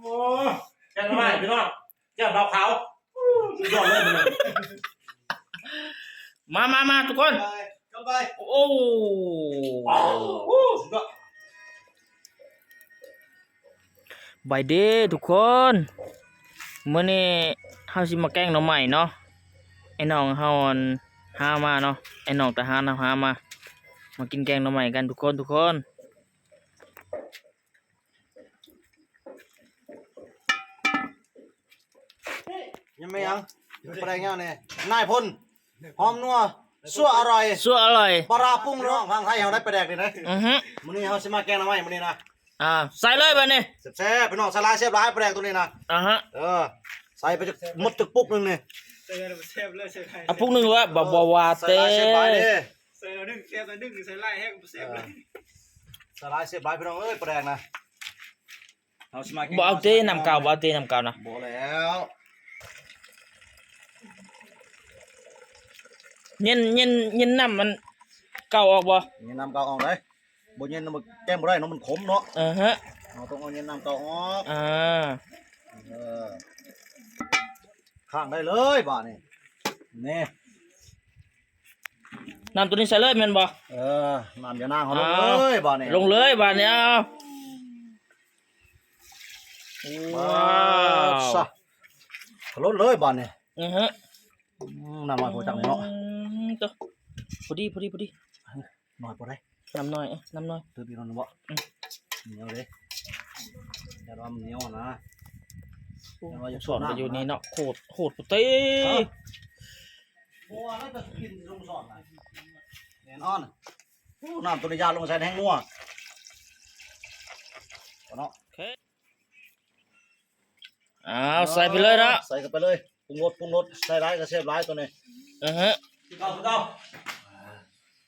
ໂອ້ ແກງໜໍ່ໄມ້ພີ່ນ້ອງ ແຈ່ວເຫຼົ້າຂາວ ສຸດຍອດເລີຍມື້ນີ້ ມາ ມາ ມາ ທຸກຄົນ ໄປ ໄປ ໂອ້ ໂອ້ ສຸດຍອດ ບາຍດີທຸກຄົນ ມື້ນີ້ເຮົາຊິມາແກງໜໍ່ໄມ້ເນາະ ໄອ້ນ້ອງເຮົາ ອັນ ຫາມາເນາະ ໄອ້ນ້ອງທະຫານເຮົາຫາມາ ມາກິນແກງໜໍ່ໄມ້ກັນທຸກຄົນ ທຸກຄົນ. ຍັງມີຫຍັງ? ປາແດກຫຍັງນີ້? ນາຍພົນ ຫອມນົວ ຊົ່ວອະຮ່ອຍ ຊົ່ວອະຮ່ອຍ ປາຮ້າປຸງເນາະ ທາງໄທເຮົາໄດ້ປາແດກນີ້ນະ ອືຮຶ ມື້ນີ້ເຮົາຊິມາແກງໜໍ່ໄມ້ມື້ນີ້ນະ ອ່າ ໃສ່ເລີຍບາດນີ້ ແຊບໆ ພີ່ນ້ອງ ໃສ່ຫຼາຍແຊບຫຼາຍປາແດກຕົວນີ້ນະ ອ່າຮະ ເອີ ໃສ່ໄປຈັກໝົດຈັກປຸກໜຶ່ງນີ້ ໃສ່ແລ້ວແຊບເລີຍ ໃສ່ຫຼາຍ ເອົາປຸກໜຶ່ງວ່າ ບໍ່ ບໍ່ວ່າແຕ່ ໃສ່ຫຼາຍແຊບຫຼາຍເດ້ ໃສ່ໜ້ອຍໜຶ່ງແຊບ ໜ້ອຍໜຶ່ງໃສ່ຫຼາຍແຮງບໍ່ແຊບເລີຍ ເອີ ໃສ່ຫຼາຍແຊບຫຼາຍ ພີ່ນ້ອງເອີຍ ປາແດກນະ ເຮົາຊິມາ ບໍ່ເອົາເຕນ້ຳເກົ່າ ບໍ່ເອົາເຕນ້ຳເກົ່ານະ ບໍ່ແລ້ວ ເຢັນ ເຢັນ ເຢັນນ້ຳມັນເກົ່າອອກບໍ່? ເຢັນນ້ຳເກົ່າອອກເດ້ ບໍ່ເຢັນແກງບໍ່ໄດ້ເນາະ ມັນຂົມເນາະ ເອີຮະ ເຮົາຕ້ອງເອົາເຢັນນ້ຳເກົ່າອອກ ອ່າ ເອີ ຂ້າງໄດ້ເລີຍບາດນີ້ ນີ້ ນ້ຳຕົວນີ້ໃສ່ເລີຍແມ່ນບໍ່? ເອີ ນ້ຳຢານາງເຮົາລົງເລີຍບາດນີ້ ລົງເລີຍບາດນີ້ ເອົາ ວ້າວ ໂອ້ ຊະ ລົງເລີຍບາດນີ້ ອືຮຶ ອືມ ນ້ຳນ້ອຍໂພດຈັກນີ້ເນາະ ອືມ ໂຕ ພໍດີ ພໍດີ ພໍດີ ນ້ອຍບໍ່ໄດ້ ນ້ຳນ້ອຍ ເອີ ນ້ຳນ້ອຍ ຕື່ມອີກໜ້ອຍໜຶ່ງບໍ່? ອືມ ໜຽວເດ້ ຢ້ານວ່າມັນໜຽວນະ ໂອ້ ຢ້ານວ່າຢາກ ສອນໄປຢູ່ນີ້ເນາະ ໂຫດ ໂຫດໂພດເຕ ບໍ່ວ່າແລ້ວຈະກິນລົງສອນນະ ແນ່ນອນ ໂອ້ ນ້ຳຕົວນີ້ຢາດລົງໃສ່ແຮງນົວເນາະ ອ້າວ ໃສ່ໄປເລີຍເນາະ ໃສ່ເຂົ້າໄປເລີຍ ປຸງລົດ ປຸງລົດ ໃສ່ຫຼາຍກໍແຊບຫຼາຍຕົວນີ້ ອືຮຶ ຄືເກົ່າ ຄືເກົ່າ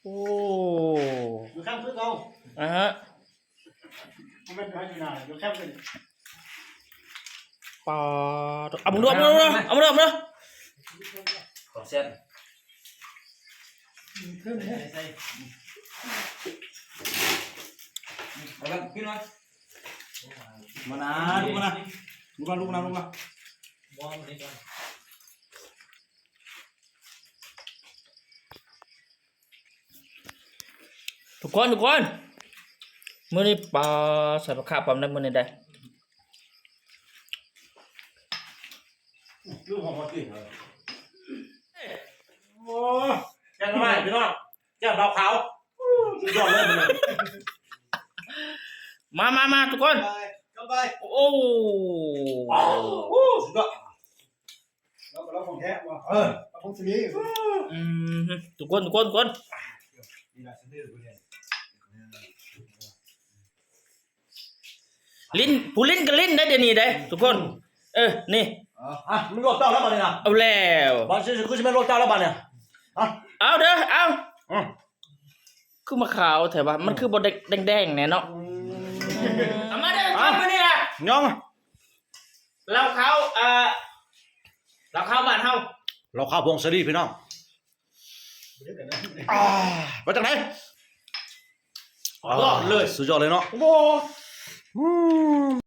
ໂອ້ ຢູ່ແຄມຄືເກົ່າ ອືຮຶ ມັນເປັນຢູ່ນາ ຢູ່ແຄມຄື ປາດ ເອົາເບິ່ງດູ ເອົາເບິ່ງດູ ເອົາເບິ່ງດູ ເອົາເບິ່ງດູ ຂອງແຊບ ໃສ່ ໃສ່ ເອົາລະ ກິນມາ ມານະ ລຸກມານະ ລຸກມາ ລຸກມາ ລຸກມາ ທຸກຄົນ ທຸກຄົນ ມື້ນີ້ປາ ໃສ່ປາຄາບພ້ອມໄດ້ມື້ນີ້ໄດ້ ຄືຫອມມາກິນເລີຍ ໂອ້ ແກງໜໍ່ໄມ້ພີ່ນ້ອງ ແຈ່ວເຫຼົ້າຂາວ ສຸດຍອດເລີຍມື້ນີ້ ມາ ມາ ມາ ທຸກຄົນ ໄປ ໄປ ໂອ້ ໂອ້ ສຸດຍອດ ລາວ ລາວຂອງແທ້ວ່າ ເອີ ລາວຂອງສະລີ ອືມ ທຸກຄົນ ທຸກຄົນ ທຸກຄົນ ຫຼິ້ນ ຜູ້ຫຼິ້ນກໍຫຼິ້ນໄດ້ດຽວນີ້ເດ້ທຸກຄົນ ເອີ ນີ້ ອ່າ ອ່ະ ມັນລວກເຕົາແລ້ວບາດນີ້ນະ ເອົາແລ້ວ ບາດຊິ ຄືຊິແມ່ນລວກເຕົາແລ້ວບາດນີ້ ອ່ະ ເອົາເດີ ເອົາ ອືມ ຄືມາຂາວແທ້ວະ ມັນຄືບໍ່ແດງໆແດ່ເນາະ ອືມ ເອົາມາເດີ ອ່ະ ມື້ນີ້ນະ ຍອງ ເຫຼົ້າຂາວ ເອີ ເຫຼົ້າຂາວບ້ານເຮົາ ເຫຼົ້າຂາວຜົງສາລີພີ່ນ້ອງ ອ່າ ວ່າຈັ່ງໃດ? ອ່າ ຍອດເລີຍ ສຸດຍອດເລີຍເນາະ ໂອ້ ອືມ.